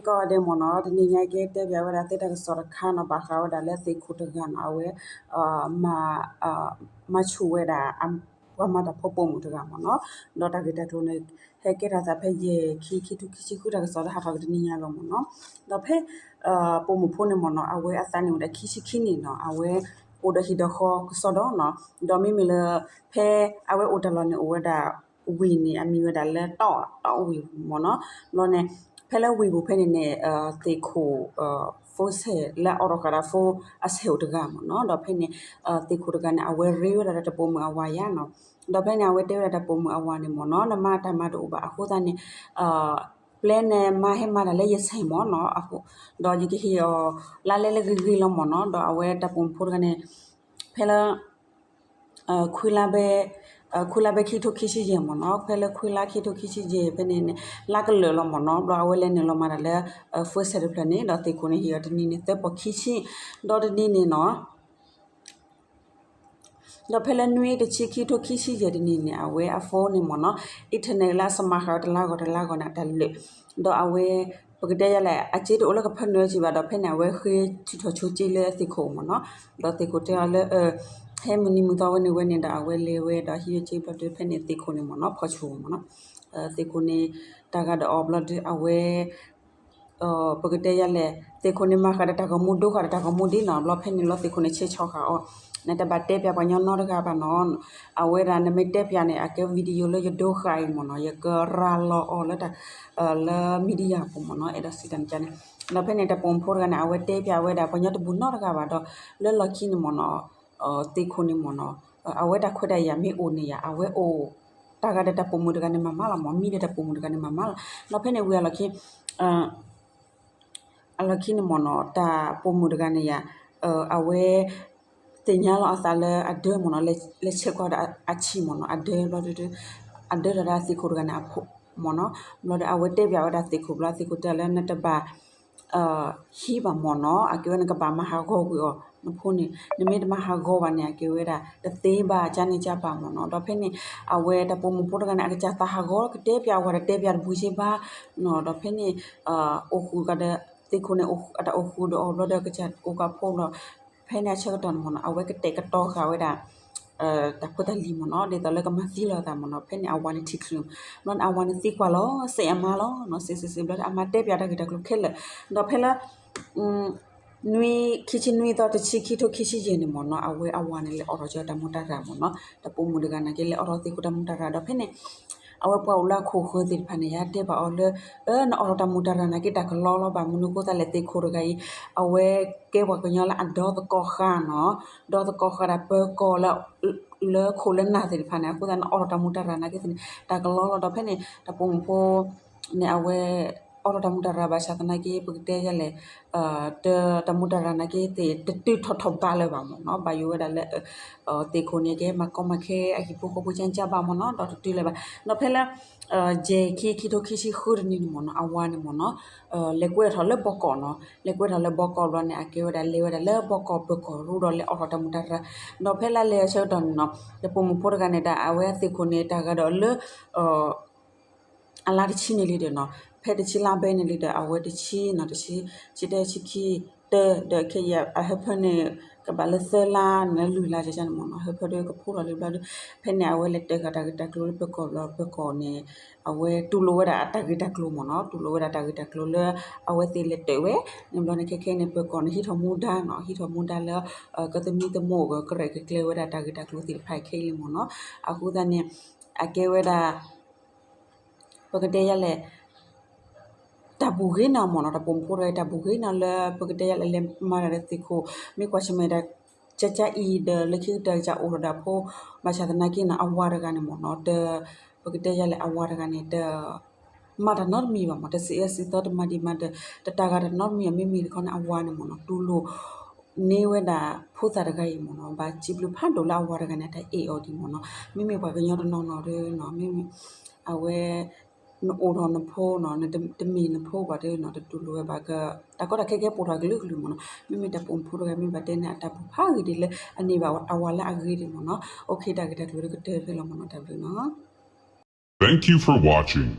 ကီးဒဲးမ့ၢ်နီၤ, တနံၤညါက့တဲပၠးဝဲဒၣ်သ့တၢ်ကစီၣ်တခါနီၤ, ဘၣ်ဃးဝဲဒၣ်လၢသ့ၣ်ခိၣ်တဂၤနီၤ, အဝဲ မၤဆူၣ်ဝဲဒၣ် ပှၤမၤတၢ်ဖိပိာ်မုၣ်တဂၤမ့ၢ်နီၤ, ဒီးတၢ်ဂ့ၢ်တၢ်ကျိၤန့ၣ် ဟဲကဲထီၣ်သးဖဲယဲၢ် ခံ ခံထိခံဆံဃု တၢ်ကစီၣ်လၢဟးထီၣ်ကတနံၤညါလီၤမ့ၢ်နီၤ, ဒီးဖဲ ပိာ်မုၣ်ဖိန့ၣ်မ့ၢ်နီၤ, အဝဲအသးန့ၣ်အိၣ်ဒၣ်ခံဆံခံနံၣ်နီၤ, အဝဲအိၣ်ဒီးဟံၣ်ဒီးဃီကစီဒီနီၤ, ဒီးမ့မ့ၢ်လၢ ဖဲအဝဲအိၣ်တၢ်လီၢ်န့ၣ်အိၣ်ဝဲဒၣ် ဝ့ၢ်န့ၣ် အမံၤဝဲဒၣ်လၢတီၣ် တီၣ်ဝ့ၢ်မ့ၢ်နီၤ, ဘျီန့ၣ် ဖဲလၢဝ့ၢ်ပူၤဖဲန့ၣ်န့ၣ် သ့ၣ်ခိၣ် ဖိဆဲးလၢအအိးထီၣ်ဃာ်ဒၣ်ဖိအဆဲးအိၣ်တဂၤမ့ၢ်နီၤ, ဒီးဖဲန့ၣ် သ့ၣ်ခိၣ်တဂၤန့ၣ် အဝဲရ့ဝဲဒၣ်လၢတပိာ်မုၣ်အဝၤယါနီၤ, ဒီးဖဲန့ၣ် အဝဲတဲဝဲဒၣ်တပိာ်မုၣ်အဝၤန့ၣ်မ့ၢ်နီၤ, နမၤတၢ်မၤတအိၣ်ဘၣ်အဃိသတးန့ၣ် ပျဲနမၤဟဲမၤတၢ်လၢယဆဲးမ့ၢ်နီၤ, ဒီးယကဟ့ၣ်အီၤလါလဲလၢဂ့ၤဂ့ၤလီၤမ့ၢ်နီၤ, ဒီးအဝဲတပိာ်မုၣ်ဖိတဂၤန့ၣ် ဖဲလၢ ခွံလါဘဲ ခွံလါဘဲခံထိခံဆံယဲၢ်မ့ၢ်နီၤ, ဖဲလၢခွံလါခံထိခံဆံယဲၢ်ဖဲန့ၣ်န့ၣ် လါကလၢာ်လီၤမ့ၢ်နီၤ, ဘျီအဝဲလဲၤနုာ်လီၤမၤတၢ်လၢ ဖိဆဲးတဖျၢၣ်န့ၣ်, ဒီးသ့ၣ်ခိၣ်န့ၣ်ဟ့ၣ်အီၤတနံၤန့ၣ် သၢပီၢ်ခံဆံ, ဒီးတနံၤန့ၣ်နီၤ ဒီးဖဲလၢနွံတဆံခံထိခံဆံယဲၢ်တနံၤန့ၣ် အဝဲအ phone န့ၣ်မ့ၢ်နီၤ, internet လၢအ smart ဃာ်ဝဲတလါဂီၢ်တလါဂီၢ်န့ၣ် အတၢ်လၢာ်, ဒီးအဝဲ ပကတဲယၤလဲၣ် အစ့တအိၣ်လၢကဖၢနုာ်စ့ၢ်ဘၣ်, ဒီးဖဲန့ၣ် အဝဲဃ့ထုးထီၣ်ဆိစ့လၢသ့ၣ်ခိၣ်မ့ၢ်နီၤ, ဒီးသ့ၣ်ခိၣ်တဲအီၤလၢ ဟဲမုၢ်နံၤမုၢ်သီဝဲန့ၣ်ဝဲန့ၣ်ဒီး အဝဲလဲၤဝဲဒီးဟံးဝဲစ့ဘျီဒီး ဖဲန့ၣ်သ့ၣ်ခိၣ်န့ၣ်မ့ၢ်နီၤ ဖီၣ်ဆိမ့ၢ်နီၤ, သ့ၣ်ခိၣ်န့ၣ် တၢ်ဂၤဒီးအီၤဘျီဒီး အဝဲ ပကတဲယၤလဲၣ် သ့ၣ်ခိၣ်န့ၣ်မၤဃာ်ဒီးတၢ်ဂီၤမူ ဒိဃာ်ဒီးတၢ်ဂီၤမူဒ်နီၤ, ဘျီဖဲန့ၣ်လီၤသ့ၣ်ခိၣ်န့ၣ် ဆဲးဆီၣ်ဃာ်အီၤ, နတဘၣ်တဲပၠးပှၤညီနီတဂၤဘၣ်နီၤ, အဝဲဒၣ်နမ့ၢ်တဲပၠးန့ၣ် အကဲ video လၢယဒိဃာ်အံၤမ့ၢ်နီၤ, ယကရၤလီၤအီၤလၢ လၢ media ပူၤမ့ၢ်နီၤ, အဲၣ်ဒိးစံးတၢ်န့ၣ်န့ၣ်, ဒီးဖဲန့ၣ် တပိာ်မုၣ်ဖိတဂၤန့ၣ် အဝဲတဲပၠးဝဲဒၣ် ပှၤညီတဘူၣ်နီတဂၤဘၣ်ဒီး လၢလီၢ်ခံန့ၣ်မ့ၢ်နီၤ သ့ၣ်ခိၣ်န့ၣ်မ့ၢ်နီၤ အဝဲတၢ်ခွဲးတၢ်ယာ်မ့ၢ်အိၣ်န့ၣ်ယါ အဝဲအိၣ် တၢ်ဂၤဒီးတၢ်ပိာ်မုၣ်တဂၤန့ၣ်မၤမးလီၤမ့ၢ် မံဒီးတၢ်ပိာ်မုၣ်တဂၤန့ၣ်မၤမးလီၤ, ဒီးဖဲန့ၣ်ဝံၤအလီၢ်ခံ အလီၢ်ခံန့ၣ်မ့ၢ်နီၤ တၢ်ပိာ်မုၣ်တဂၤန့ၣ်ယါ အဝဲ သ့ၣ်ညါလီၤအသးလၢအဒၢမ့ၢ်နီၤ လဲၤဆဲးကွၢ်ဒီးအဆံးမ့ၢ်နီၤ အဒၢဘျီဒီး အဒၢဒီးဒၣ်သ့ၣ်ခိၣ်တဂၤန့ၣ်အဖိမ့ၢ်နီၤ ဘျီဒီးအဝဲတဲပၠးဝဲဒၣ်သ့ၣ်ခိၣ်ဘျီ သ့ၣ်ခိၣ်တဲလၢနတဘၣ် ဟံးဘၣ်မ့ၢ်နီၤ အကဲဝဲနကဘၣ်မၤဟးဂီၤကွံာ်အီၤ နဖိန့ၣ် နမ့ၢ်တမၤဟးဂီၤဘၣ်န့ၣ် အကဲဝဲဒၣ် တသ့ဘၣ် ကန့ၣ်ကဘၣ်မ့ၢ်နီၤ ဒီးဖဲန့ၣ် အဝဲတၢ်ပိာ်မုၣ်ဖိတဂၤန့ၣ် အကစၢ်သးဟးဂီၤ ကတဲပၠးအဝၤဒီးတဲပၠးတဘူၣ်စ့ဘၣ်နီၤ ဒီးဖဲန့ၣ် အိၣ်ဃုာ်ကဒီး သ့ၣ်ခိၣ်န့ၣ် အတၢ်အိၣ်ဃုာ်ဒီးအီၤဘျီဒီး ကစၢ်အိၣ်ကးဖိဘျီ ဖဲန့ၣ်အဆၢကတီၢ်န့ၣ်မ့ၢ်နီၤ အဝဲကတဲာ်ကတီၤဃာ်ဝဲဒၣ် တၢ်ဖိတၢ်လံၤမ့ၢ်နီၤ ဒ်သိးလၢကမၤသံလိာ်သးမ့ၢ်နီၤ ဖဲန့ၣ်အဝၤန့ၣ်ထံၣ်ချုး ဘျီန့ၣ် အဝၤန့ၣ်သံကွၢ်လီၤ စဲးအမါလီၤနီၤ စဲးစဲးစဲးဘျီဒီး အမါတဲပၠးတၢ်ဂ့ၢ်တၢ်ကျိၤခဲလၢာ် ဒီးဖဲလၢ နွံ ခံဆံနွံသီ တဆံခံထိခံဆံယဲၢ်န့ၣ်မ့ၢ်နီၤ အဝဲအဝၤန့ၣ် လဲၤအိးထီၣ်က့ၤတၢ်မူတၢ်ရၢ်မ့ၢ်နီၤ တၢ်ပိာ်မုၣ်တဂၤန့ၣ်က့ လဲၤအိးထီၣ်သ့ၣ်ခိၣ်တၢ်မူတၢ်ရၢ်ဒီးဖဲန့ၣ် အဝဲပှၤအိၣ်လၢအခိၣ်ဃၢၤသ့ၣ်တဖၣ်န့ၣ် ယတဲဘၣ်အီၤလၢ နအိးထီၣ်တၢ်မူတၢ်ရၢ်နာ်က့တၢ်ကလီလီၤဘၣ် မနုၤအဃိသတးလဲၣ်သ့ၣ်ခိၣ်တဂၤအံၤ အဝဲကဲပှၤကညီလၢအဒီသကိးဃာ်နီၤ ဒီသကိးဃာ်ဒၣ်ပၢၤကီၢ်လၢ လၢခိၣ်လၢနၢ်သ့ၣ်တဖၣ်န့ၣ် အဃိသတးနအိးထီၣ်တၢ်မူတၢ်ရၢ်နာ်က့သ့ၣ်န့ၣ် တၢ်ကလီလီၤဒီးဖဲန့ၣ် တၢ်ပိာ်မုၣ်ဖိ န့ၣ် အဝဲ အိးထီၣ်တၢ်မူတၢ်ရၢ်ဘၣ်ဆၣ်သနာ်က့ ပကတဲယၤလဲၣ် တၢ်မူတၢ်ရၢ်နာ်က့သ့ၣ် တတုၤထီၣ်ထီၣ်ဘးလၢၤဘၣ်မ့ၢ်နီၤ ဘၣ်ယိၣ်ဝဲဒၣ်လၢ သ့ၣ်ခိၣ်န့ၣ်က့ မၤကီမၤခဲအဟံၣ်ဖိဃီဖိကၢကၢဘၣ်မ့ၢ်နီၤ ဒီးတတုၤလၢၤဘၣ် ဒီးဖဲလၢ ယဲၢ်ခံ ခံထိခံဆံဃုတနံၤန့ၣ်မ့ၢ်နီၤ အဝၤန့ၣ်မ့ၢ်နီၤ လဲၤကွဲထီၣ်လၢဘီကီာ်နီၤ လဲၤကွဲထီၣ်လၢဘီကီာ်ဘျီန့ၣ် အကဲဝဲဒၣ်လဲၤဝဲဒၣ်လၢဘီကီာ်ပၢၤကီၢ်ရူဒီးလဲၤအိးထီၣ်တၢ်မူတၢ်ရၢ် ဒီးဖဲလၢလဲၤအဆၢကတီၢ်န့ၣ်နီၤ တၢ်ပိာ်မုၣ်ဖိတဂၤန့ၣ် တၢ်အဝဲအသ့ၣ်ခိၣ်န့ၣ်တၢ်ဂၤဒီးလၢ အလါတဆံန့ၣ်လံဒီးနီၤ ဖဲတဆံလါဘဲန့ၣ်လံဒီး အဝဲတဆံနီၤ တဆံ ဆံတၢ ဆံခံ တၢ ဒီးခဲအံၤအဟၢဖၢန့ၣ် ကဘၣ်လၢသၢလါန့ၣ် လွံၢ်လါန့ၣ်မ့ၢ်နီၤ ဟၢဖၢဒၢကဖိထီၣ်လံဘျီဒီး ဖဲန့ၣ် အဝဲလဲၤတဲဃာ်တၢ်ဂ့ၢ်တၢ်ကျိၤလၢပၢၤကီၢ်ဘျီ ပၢၤကီၢ်န့ၣ် အဝဲတူၢ်လိာ်ဝဲဒၣ်အတၢ်ဂ့ၢ်တၢ်ကျိၤမ့ၢ်နီၤ တူၢ်လိာ်ဝဲဒၣ်တၢ်ဂ့ၢ်တၢ်ကျိၤလၢ အဝဲသ့ၣ်လဲၤတဲဝဲ န့ၣ်ဘျီန့ၣ် ခဲခဲန့ၣ် ပၢၤကီၢ်န့ၣ် ဟံးထီၣ်မူဒါနီၤ ဟံးထီၣ်မူဒါလၢ ကသမံသမိးကကြဲးကကျဲၤဝဲဒၣ်တၢ်ဂ့ၢ်တၢ်ကျိၤသ့ၣ်တဖၣ်ခဲအံၤလံမ့ၢ်နီၤ အဃိသတးန့ၣ် အကဲဝဲဒၣ် ပကတဲယၤလဲၣ် တၢ်ဘူၣ်ဂ့ၤနီၤမ့ၢ်နီၤ တၢ်ပိာ်မုၣ်ဖိတဂၤအံၤ တၢ်ဘူၣ်ဂ့ၤနီၤလၢ ပကတဲယၤလဲၣ် လဲၤမၤတၢ်ဒီးသ့ၣ်ခိၣ် မ့ၢ်ကွၢ်ဆၢၣ်မဲာ်ဒၣ် ကၠၢကၠၢအံၤဒီး လၢခံကတၢၢ်ကစၢ်အိၣ်ထီၣ်ဒၣ်ဖိ ဘၣ်ဆၣ်သနာ်က့နီၤ အဝၤတဂၤန့ၣ်မ့ၢ်နီၤ တ ပကတဲယၤလဲၣ် အဝၤတဂၤန့ၣ် တ မၤတၢ်နီတမံၤဘၣ်မ့ၢ် တစံးအၢစံးသီ တမၤဒံးမၤဒၢး တတၢ်ဂၤတၢ်နီတမံၤ မ့မ့ၢ်တခီန့ၣ် အဝၤန့ၣ်မ့ၢ်နီၤ တူၢ်လိာ် န့ၢ်ဝဲဒၣ်ဖိသၣ်တဂၤအံၤမ့ၢ်နီၤ ဘၣ်စံးဘျုးဖးဒိၣ်လၢအဝၤတဂၤန့ၣ် အတၢ်အဲၣ်အီၤဒံးမ့ၢ်နီၤ မ့မ့ၢ်ပှၤကညီတနီၤနီၤဒီးနီၤ မ့မ့ၢ် အဝဲ နအိၣ်ဒီးနဖိနီၤ နတမ့ၢ်နဖိဘၣ်ဒီးနီၤ တတူၢ်လိာ်ဝဲဘၣ်က တၢ်ကီတၢ်ခဲကဲပိာ်ထီၣ်ကလုာ်ကလုာ်မ့ၢ်နီၤ မ့မ့ၢ်တၢ်ပိာ်မုၣ်ဖိတဂၤ မ့ၢ်ဘၣ်တဲန့ၢ်အတၢ်ဘူၣ်ဖးဂ့ၤဒံးလၢ အန့ၢ်ဘၣ်အဝၤလၢအဂ့ၤဒံးမ့ၢ်နီၤ အိၣ်ခ့ တၢ်ဂ့ၢ်တၢ်ကျိၤကတၢၢ်ဖဲလီၤမ့ၢ်နီၤ တၢ်ဘျုးနီၤ Thank you for watching.